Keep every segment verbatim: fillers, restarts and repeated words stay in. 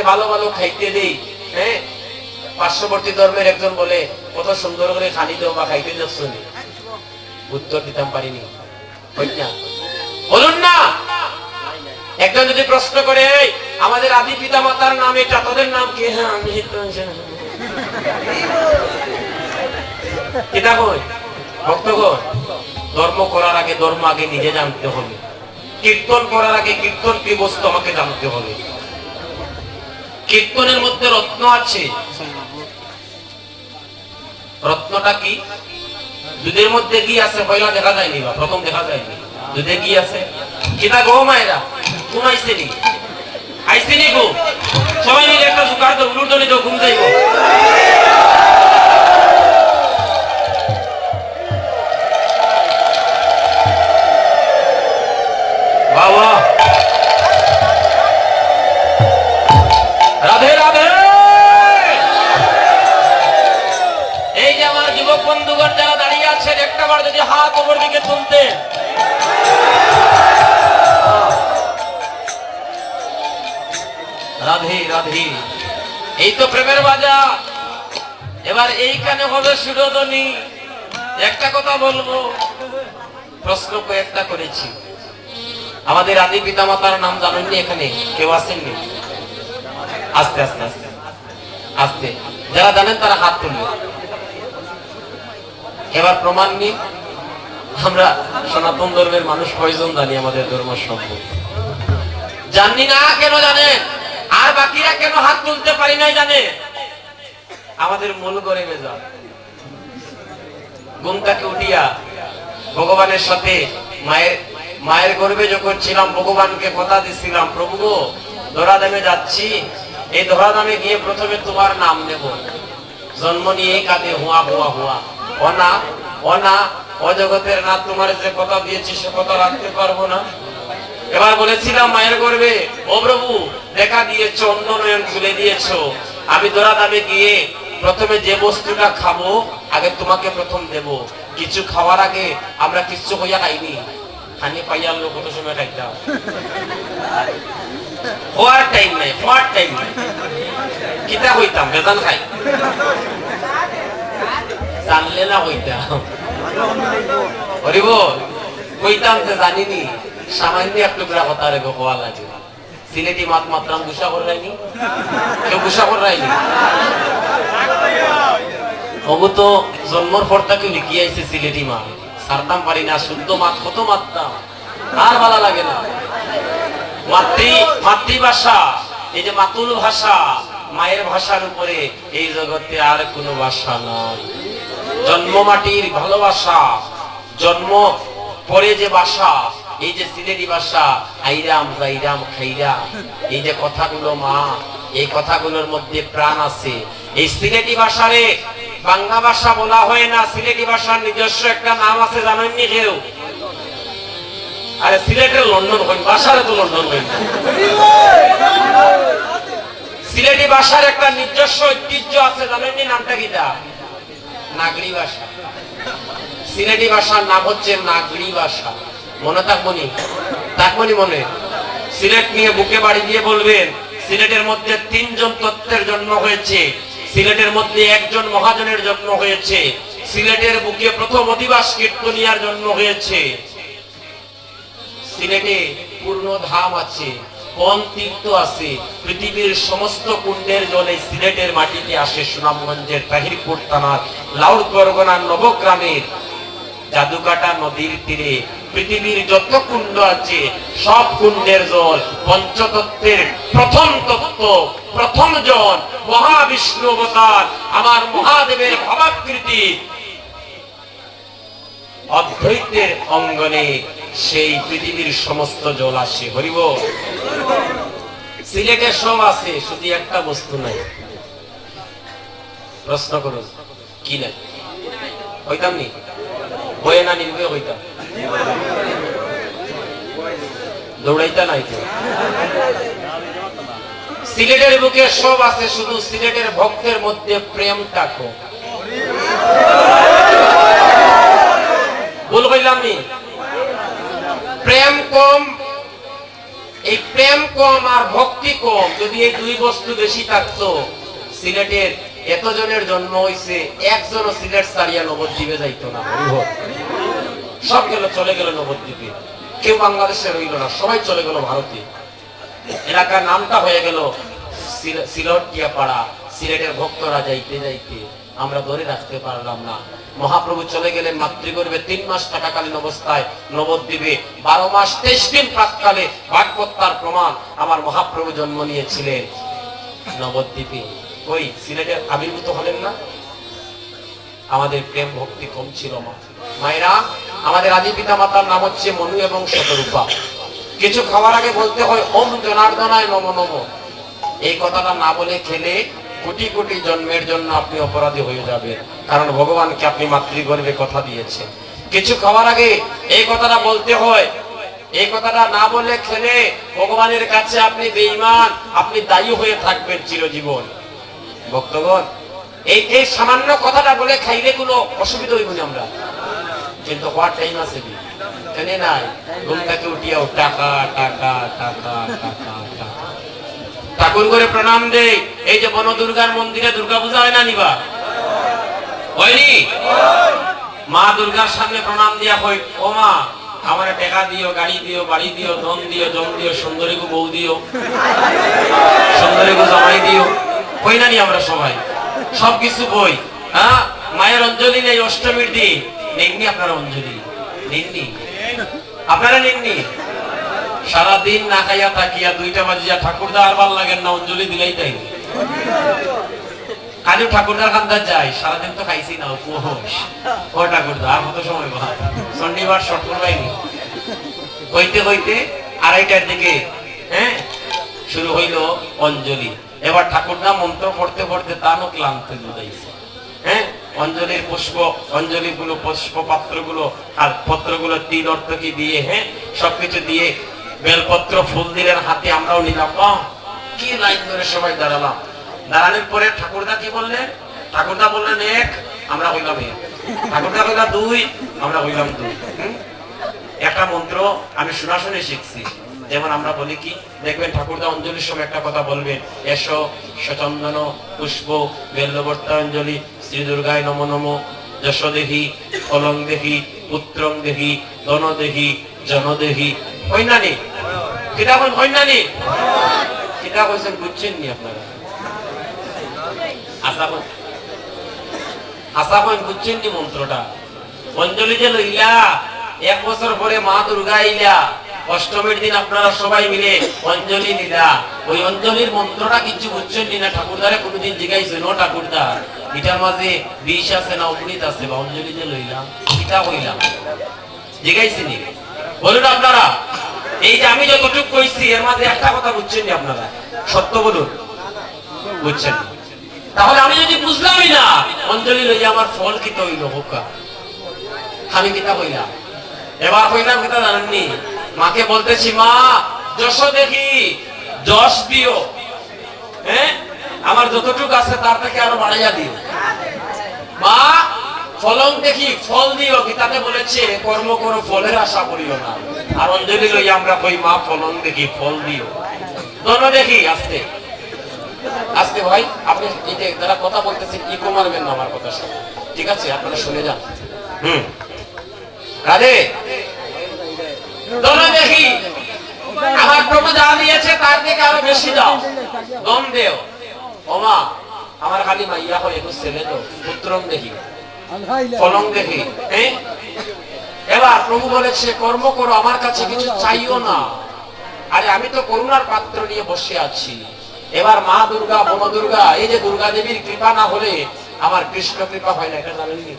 ভালো ভালো খাইতে দেই, হ্যাঁ, পার্শ্ববর্তী ধর্মের একজন বলে, "কত সুন্দর করে খানি দেও বা খাইতে দেখছো নি?" উত্তর দিতাম পারিনি। ঠিক না? বলুন না। একজন যদি প্রশ্ন করে, "এই, আমাদের আদি পিতা মাতার নাম এটা, তোদের নাম কি?" "হ্যাঁ, আমি তো জানি না।" কিতা কই? ভক্তগণ, ধর্ম করার আগে ধর্ম আগে নিজে জানতে হবে। কীর্তন করার আগে কীর্তন কি বস্তু আমাকে জানতে হবে। কীর্তনের মধ্যে রত্ন আছে। রত্নটা কি? দুধের মধ্যে ঘি আছে, পয়লা দেখা যায়নি বা প্রথম দেখা যায়নি। দুধে ঘি আছে। কিতা গো মায়েরা, ঘুমাইছে নি? আইছে নি গো? সবাই মিলে একটা জোগাড় তো, উলুর দনি তো ঘুম যাইব। বাবা। রাধে রাধে। এই যে আমার যুবক বন্ধুগণ যারা দাঁড়িয়ে আছেন, একটা বার যদি হাত উপর দিকে তুলতে। রাধে রাধে। এই তো প্রেমের বাজার। এবার এইখানে হবে সুরধ্বনি। একটা কথা বলবো, প্রশ্ন কয়েকটা করেছি। আমাদের আদি পিতামাতার নাম জানেননি এখানে? কেউ আছেননি? আস্তে, আস্তে, আস্তে, আস্তে। যারা জানেন তারা হাত তুলবেন। এবার প্রমাণ নিন, আমরা সনাতন ধর্মের মানুষ কয়জন জানি আমাদের ধর্ম সম্পর্কে? জানি না, কেন জানেন? আর বাকিরা কেন হাত তুলতে পারি নাই জানেন? আমাদের মূল ঘরে ভেজাল। ঘুম থেকে উঠিয়া ভগবানের সাথে মায়ের, মায়ের গর্ভে যখন ছিলাম, ভগবানকে কথা দিছিলাম, "প্রভু গো, ধরাধামে যাচ্ছি, এই ধরাধামে গিয়ে প্রথমে তোমার নাম নেব।" জন্ম নিয়েই কাঁদে, "হুয়া, হুয়া, হুয়া। ও না, ও না, ও জগতের নাথ, তোমার যে কথা দিয়েছি, সে কথা রাখতে পারবো না।" এবার বলেছিলাম মায়ের গর্ভে, "ও প্রভু, দেখা দিয়েছো, অন্ধ নয়ন খুলে দিয়েছো, আমি ধরাধামে গিয়ে প্রথমে যে বস্তুটা খাবো, আগে তোমাকে প্রথম দেব। কিছু খাওয়ার আগে আমরা কিচ্ছু কইয়া খাইনি, খানি পাইয়ার লোক কত সময় খাইতাম।" হওয়ার টাইম নাই, হওয়ার টাইম নাই। কিতা কইতাম, বেজান খাই। জানলে না কইতাম। হরিব, কইতাম যে জানিনি, সামান্য এক টুকরা কথা রে গো, কওয়া লাগে। সিলেটি মাত মাতরাম গুসা কররায়নি? কেউ গুসা কররায়নি? ওগু তো জন্মর পর থাকি লিখি আইছে সিলেটি মাত। ছাড়তাম পারি না, শুদ্ধ মাত কত মাততাম, আর ভালা লাগে না। মাতৃ-, মাতৃভাষা, এই যে মাতুল ভাষা, মায়ের ভাষার উপরে এই জগতে আর কোনো ভাষা নাই। জন্ম মাটির ভালোবাসা, জন্ম পরে যে বাসা, এই যে সিলেটি ভাষা, আইরাম, যাইরাম, খাইরাম, এই যে কথাগুলো মা, এই কথাগুলোর মধ্যে প্রাণ আছে। এই সিলেটি ভাষারে বাংলা ভাষা বলা হয় না, সিলেটি ভাষার নিজস্ব একটা নাম আছে, জানেননি কেউ? আরে সিলেটের লন্ডন কইন, ভাষারে তো লন্ডন কইন। সিলেটি ভাষার একটা নিজস্ব ঐতিহ্য আছে, জানেননি নামটা কিতা? নাগরি ভাষা। সিলেটি ভাষার নাম হচ্ছে নাগরি ভাষা। মনে থাকবো নি? থাকবো নি মনে? সিলেট নিয়ে বুকে বাড়ি দিয়ে বলবেন, সিলেটের মধ্যে তিনজন তত্ত্বের জন্ম হয়েছে, সিলেটের মধ্যে একজন মহাজনের জন্ম হয়েছে, সিলেটের বুকে প্রথম অধিবাস কীর্তনিয়ার জন্ম হয়েছে। সিলেটে পূর্ণ ধাম আছে, পঞ্চ তীর্থ আছে, পৃথিবীর সমস্ত কুণ্ডের জল এই সিলেটের মাটিতে আসে। সুনামগঞ্জের তাহিরপুর থানার লাউড় পরগনার নবগ্রামের জাদুকাটা নদীর তীরে পৃথিবীর যত কুণ্ড আছে, সব কুণ্ডের জল পঞ্চতত্ত্বের প্রথম তত্ত্ব, প্রথম জন, মহাবিষ্ণু অবতার, আমার মহাদেবের ভাবাকৃতি। অদ্বৈতের অঙ্গনে সেই পৃথিবীর সমস্ত জল আসে। হরি বল। সিলেটে সব আছে, শুধু একটা বস্তু নাই। প্রশ্ন করুন, কি নাই? কইতাম নি? বইয়ে না নির্ভয়ে কইতাম। দৌড়াইতা নাই তো। সিলেটের বুকে সব আছে, শুধু সিলেটের ভক্তের মধ্যে প্রেমটা কম। ভুল কইলাম নি? প্রেম কম। এই প্রেম প্রেম কম আর ভক্তি কম, যদি এই দুই বস্তু বেশি থাকতো, সিলেটের এত জনের জন্ম হইছে, একজনও সিলেট ছাড়িয়া নবদ্বীপে যাইতো না। হরি হরি। সব গেল, চলে গেল নবদ্বীপে, কেউ বাংলাদেশে রইল না, সবাই চলে গেল ভারতে। এলাকার নামটা হয়ে গেল সিল-, সিলটিয়া পাড়া। সিলেটের ভক্তরা যাইতে যাইতে আমরা ধরে রাখতে পারলাম না। মহাপ্রভু চলে গেলেন মাতৃগর্ভে তিন মাস থাকাকালীন অবস্থায় নবদ্বীপে। বারো মাস তেইশ দিন প্রাক্কালে ভাগবত তার প্রমাণ, আমার মহাপ্রভু জন্ম নিয়েছিলেন নবদ্বীপে। কই সিলেটে আবির্ভূত হলেন না? আমাদের প্রেম ভক্তি কম ছিল মা। মায়েরা, আমাদের আদি পিতা মাতার নাম হচ্ছে মনু এবং শতরূপা। কিছু খাওয়ার আগে বলতে হয় ওম জনার্দনায় নমো নমো। এই কথাটা না বলে খেলে কোটি কোটি জন্মের জন্য আপনি অপরাধী হয়ে যাবেন, কারণ ভগবানকে আপনি মাতৃগর্ভে কথা দিয়েছেন। কিছু খাওয়ার আগে এই কথাটা বলতে হয়। এই কথাটা না বলে খেলে ভগবানের কাছে আপনি বেঈমান, আপনি দায়ী হয়ে থাকবেন চিরজীবন। ভক্তগণ, এই, এই সামান্য কথাটা বলে খাইলে কোনো অসুবিধা হইব না আমরা, কিন্তু হওয়ার টাইম আছে কি? কেনে নাই? ঘুম থেকে উঠিয়াও টাকা, টাকা, টাকা, টাকা, টাকা। ঠাকুর করে প্রণাম দেই। এই যে বনদুর্গার মন্দিরে দুর্গা পূজা হয় না নিবা? হয়নি? মা দুর্গার সামনে প্রণাম দিয়া কই, "ও মা, আমারে টেকা দিও, গাড়ি দিও, বাড়ি দিও, ধন দিও, জম দিও, সুন্দরী গো বউ দিও, সুন্দরী গো জামাই দিও।" কই না নি আমরা সবাই? সব কিছু কই। হ্যাঁ, মায়ের অঞ্জলি নেই অষ্টমীর দিন। নেননি আপনারা অঞ্জলি? নেননি? আপনারা নেননি? সারাদিন না খাইয়া থাকিয়া দুইটা বাজিয়া ঠাকুরদা আর ভালা লাগের না, অঞ্জলি দিলাই তাই। কাজু ঠাকুরদার কান্দাত যাই, সারাদিন তো খাইছি না, উপোস। ও ঠাকুরদা, আর কত সময় বা? শনিবার শট করবাইনি। কইতে কইতে আড়াইটার দিকে, হ্যাঁ, শুরু হইল অঞ্জলি। এবার ঠাকুরদা মন্ত্র পড়তে পড়তে তানও ক্লান্ত বুঝাইছে। হ্যাঁ, অঞ্জলির পুষ্প, অঞ্জলিগুলো, পুষ্প পাত্রগুলো আর পত্রগুলো, তিল অর্থ কি দিয়ে, হ্যাঁ, সবকিছু দিয়ে বেলপত্র ফুল দিলেন হাতে, আমরাও নিলাম। বাহ, কি লাইন ধরে সবাই দাঁড়ালাম। দাঁড়ানোর পরে ঠাকুরদা কি বললেন? ঠাকুরদা বললেন এক, আমরা হইলাম এক। ঠাকুরদা কইলা দুই, আমরা হইলাম দুই। হুম? একটা মন্ত্র আমি শোনাশুনি শিখছি, যেমন আমরা বলি কি, দেখবেন ঠাকুরদা অঞ্জলির সময় একটা কথা বলবেন, "এসো সচন্দন পুষ্প বেল্লবর্তাঞ্জলি শ্রী দুর্গায় নমো নমো, যশো দেহি ফলং দেহি পুত্রং দেহি ধন দেহি জন দেহি।" হই না নি? কিতা কইন, হই না নি? কিতা কইছেন বুঝছেন নি আপনারা? আশা করি, আশা করি বুঝছেন নি মন্ত্রটা? অঞ্জলি যে লইলা, এক বছর পরে মা দুর্গা আইলা, অষ্টমীর দিন আপনারা সবাই মিলে অঞ্জলি নিলা, ওই অঞ্জলির মন্ত্রটা কিচ্ছু বুঝছেন নি না? ঠাকুরদারে কোনোদিন জিগাইছেন, "ও ঠাকুরদা, ইটার মাঝে বিষ আছে না অমৃত আছে বা অঞ্জলি যে লইলাম, কিতা কইলাম?" জিগাইছেন নি? বলুন আপনারা, এই যে আমি যতটুকু কইছি এর মাঝে একটা কথা বুঝছেন নি আপনারা? সত্য বলুন, বুঝছেন নি? তাহলে আমি যদি বুঝলামই না, অঞ্জলি লইয়া আমার ফল কিতা হইল? হোকা, আমি কিতা কইলাম? এবার কইলাম কিতা জানেননি? মাকে বলতেছি, "মা, যশো দেহি, যশ দিও, হ্যাঁ, আমার যতটুকু আছে তার থেকে আরো বাড়াইয়া দিও। মা, ফলং দেহি, ফল দিও।" গীতাতে বলেছে, "কর্ম করো, ফলের আশা করিও না।" আর অঞ্জলি লইয়া আমরা কই, "মা, ফলং দেহি, ফল দিও।" ধন দেহি, আস্তে আস্তে ভাই, আপনি এই যে যারা কথা বলতেছেন, ইকো মারবেন না আমার কথা শুনে, ঠিক আছে? আপনারা শুনে যান। হুম, রাধে। ধন দেহি, আমার প্রভু যা দিয়েছে তার থেকে আরো বেশি দাও, ধন দেও। ও মা, আমার খালি মাইয়া হয়, একটু ছেলে তো, পুত্রং দেহি, ফলং দেহি। হ্যাঁ, এবার প্রভু বলেছে, "কর্ম করো, আমার কাছে কিছু চাইও না।" আরে, আমি তো করুণার পাত্র নিয়ে বসে আছি। এবার মা দুর্গা, বন দুর্গা, এই যে দুর্গা দেবীর কৃপা না হলে আমার কৃষ্ণ কৃপা হয় না, এটা জানেননি?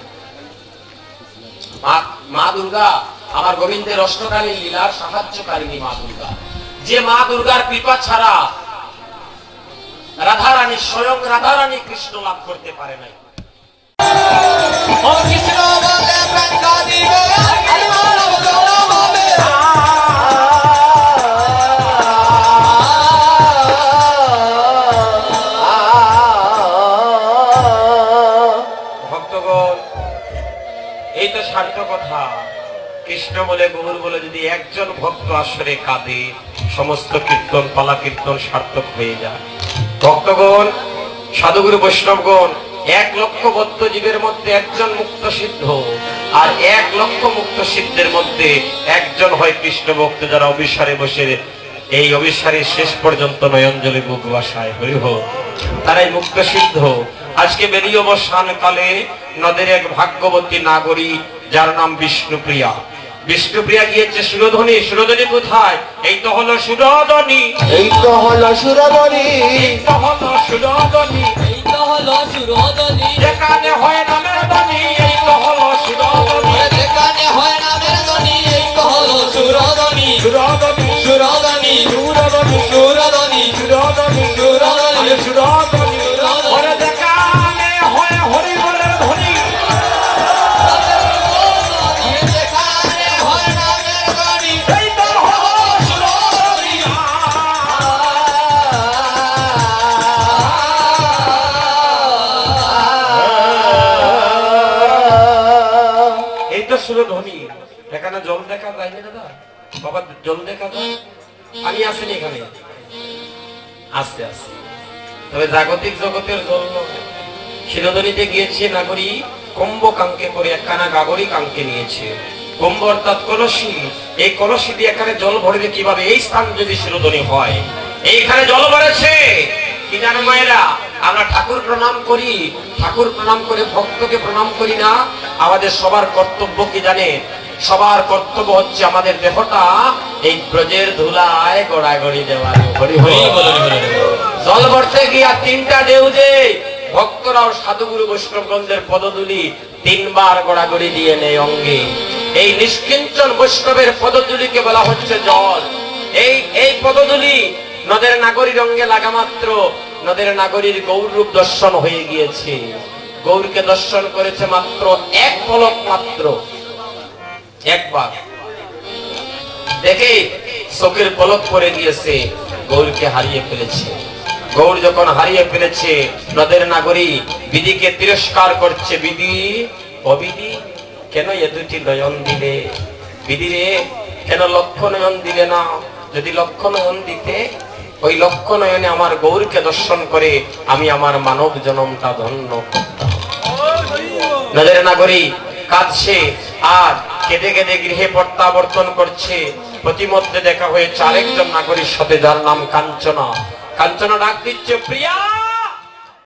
মা, মা দুর্গা আমার গোবিন্দের অষ্টকালীন লীলার সাহায্যকারিণী মা দুর্গা। যে মা দুর্গার কৃপা ছাড়া রাধারানী, স্বয়ং রাধারানী কৃষ্ণ লাভ করতে পারে নাই। ও কৃষ্ণ বলে প্রেম কাঁদিব, আরে মানব জনম হবে। ভক্তগণ, এই তো সার্থকতা। কৃষ্ণ বলে, গৌর বলে, যদি একজন ভক্ত আসরে কাঁদে, সমস্ত কীর্তন, পালা কীর্তন সার্থক হয়ে যায়। ভক্তগণ, সাধুগুরু বৈষ্ণবগণ, এক লক্ষ বদ্ধ জীবের মধ্যে একজন মুক্ত সিদ্ধ, আর এক লক্ষ মুক্ত সিদ্ধের মধ্যে একজন হয় কৃষ্ণ ভক্ত, যারা অভিসারে বসে এই অভিসারীর শেষ পর্যন্ত নয়ন জলে বুক ভাসায়। হরি হো। তারাই মুক্ত সিদ্ধ। আজকে বেলি অবসান কালে নদের এক ভাগ্যবতী নাগরী, যার নাম বিষ্ণুপ্রিয়া। বিষ্ণুপ্রিয়া গিয়েছে সুরধ্বনি। সুরধ্বনি কোথায়? এই তো হলো সুরধ্বনি। এই তো হলো সুরধ্বনি। এই তো হলো সুরধ্বনি। এই তো হলো সুরধ্বনি। যেখানে হয় নামের ধ্বনি, এই তো হলো সুরধ্বনি। যেখানে হয় নামের ধ্বনি, এই তো হলো সুরধ্বনি। সুরধ্বনি। সুরধ্বনি। সুরধ্বনি। সুরধ্বনি। সুরধ্বনি। সুরধ্বনি। আরে সুরধ্বনি। সুরধ্বনি। ওরে যেখানে হয় হরি বলের ধ্বনি। যেখানে হয় নামের ধ্বনি, এই তো হলো সুরধ্বনি। এই তো সুরধ্বনি। এখানে জল দেখা যায় না দাদা? বাবা, জল দেখা যায়? পানি আসেনি এখানে? আস্তে আস্তে। তবে জাগতিক জগতের জল নয়। সুরধ্বনিতে গিয়েছে নাগরী, কুম্ভ কাঙ্ক্ষে করে একখানা গাগরী কাঙ্ক্ষে নিয়েছে। কুম্ভ অর্থাৎ কলসি। এই কলসি দিয়ে এখানে জল ভরবে কিভাবে? এই স্থান যদি সুরধ্বনি হয়, এইখানে জল ভরেছে। কি জানো মায়েরা, আমরা ঠাকুর প্রণাম করি, ঠাকুর প্রণাম করে ভক্তকে প্রণাম করি না। আমাদের সবার কর্তব্য কি জানে? সবার কর্তব্য হচ্ছে আমাদের দেহটা এই ব্রজের ধুলায় গড়াগড়ি দেওয়া। হরি হরি। হরি বল, হরি বল। জল ভরতে গিয়া তিনটা ঢেউ যে ভক্তরাও সাধুগুরু বৈষ্ণবগণদের পদধূলি তিনবার গড়াগড়ি দিয়ে নেয় অঙ্গে। এই নিষ্কিঞ্চন বৈষ্ণবের পদধূলিকে বলা হচ্ছে জল। এই, এই পদধূলি নদের নাগরীর অঙ্গে লাগা মাত্র নদের নাগরীর গৌর রূপ দর্শন হয়ে গিয়েছে। গৌরকে দর্শন করেছে মাত্র এক পলক মাত্র, একবার। দেখে চোখের পলক পড়ে গিয়েছে, গৌরকে হারিয়ে ফেলেছে। গৌর যখন হারিয়ে ফেলেছে, নদের নাগরী বিধিকে তিরস্কার করছে, বিধি, অবিধি, কেন এ দুটি নয়ন দিলে? বিধি রে, কেন লক্ষ নয়ন দিলে না? যদি লক্ষ নয়ন দিতে, ওই লক্ষ নয়নে আমার গৌরকে দর্শন করে আমি আমার মানব জনমটা ধন্য করতাম। নদের নাগরী কাঁদছে আর কেঁদে কেঁদে গৃহে প্রত্যাবর্তন করছে। পথিমধ্যে দেখা হয়েছে আরেকজন নাগরীর সাথে, যার নাম কাঞ্চনা। কাঞ্চনা ডাক দিচ্ছে, "প্রিয়া!"